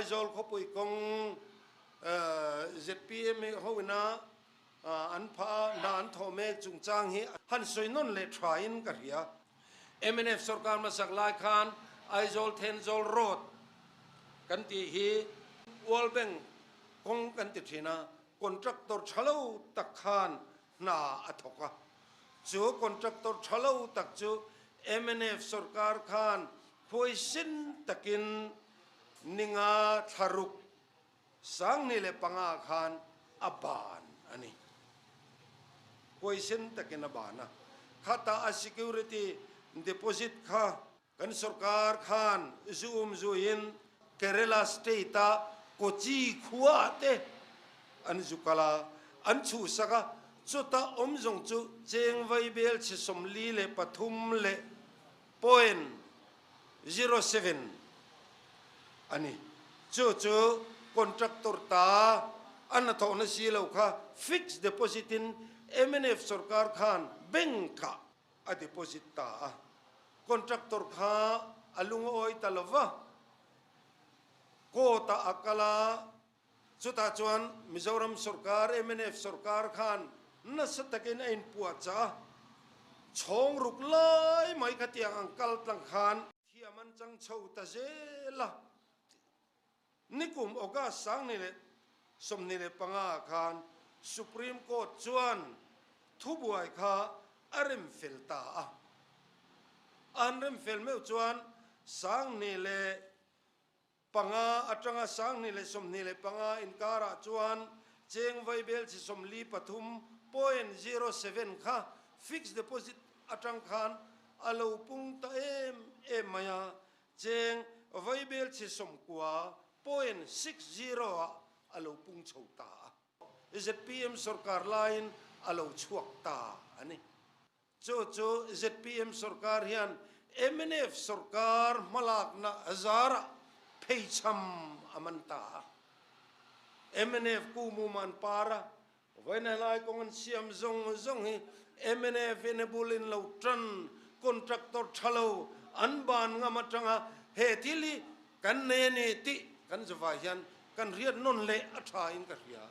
Aizawl khawpui kawng zpm ho ina an phah a, hna an thawh mek chungchang hi han sawi nawn leh tha in ka hria. Mnf sorkar hmasak lai khan Aizawl Thenzawl Road kan tih hi World Bank kawng kan ti thin a, contractor tha lo tak khan hna a thawk a. Chu contractor tha lo tak chu mnf sorkar khan phuaisin takin ninga thlaruk 2005 khan a ban a ni. Huaisen takin a ban a. Khata a security deposit kha kan sorkar khan zu um zuiin Kerala state a Kochi khua te an zu kal a, an chhuhsak a, chuta awm zawng chu cheng vaibel chhe 43 leh point 07 a ni. Chu chu contractor ta a hnathawhna si lo kha fixed deposit in mnf sorkar khan bank ah a deposit ta a. Contractor kha a lungawi ta lo va, court ah a kal a. Chutah chuan Mizoram sorkar, mnf sorkar khan nasa takin a inpuahchah a, chhawng ruk lai mai khatiang ang kal tlang khan thiam an chang chho ta zel a. Nikum August 2025 khan Supreme Court chuan thubuai kha a rem fel ta a. An rem fel meuh chuan 2005 atanga 2025 inkarah chuan cheng vaibel chi 43.07 kha fixed deposit atang khan a lo pung ta em em mai a, cheng vaibel chi 90.60 ah a lo pung chho ta a. Zpm sorkar laiin a lo chhuak ta a ni. Chu chu zpm sorkar hian mnf sorkar hmalakna zarah pheichham a man ta a. Mnf ku mum an par a, vawiin helai kawng an siam zawng zawng hi mnf in a bulin lo tan contractor tha lo an ban ngam atanga he thil hi kan nei a ni tih kan zavai hian kan hriat nawn leh a tha in ka hria.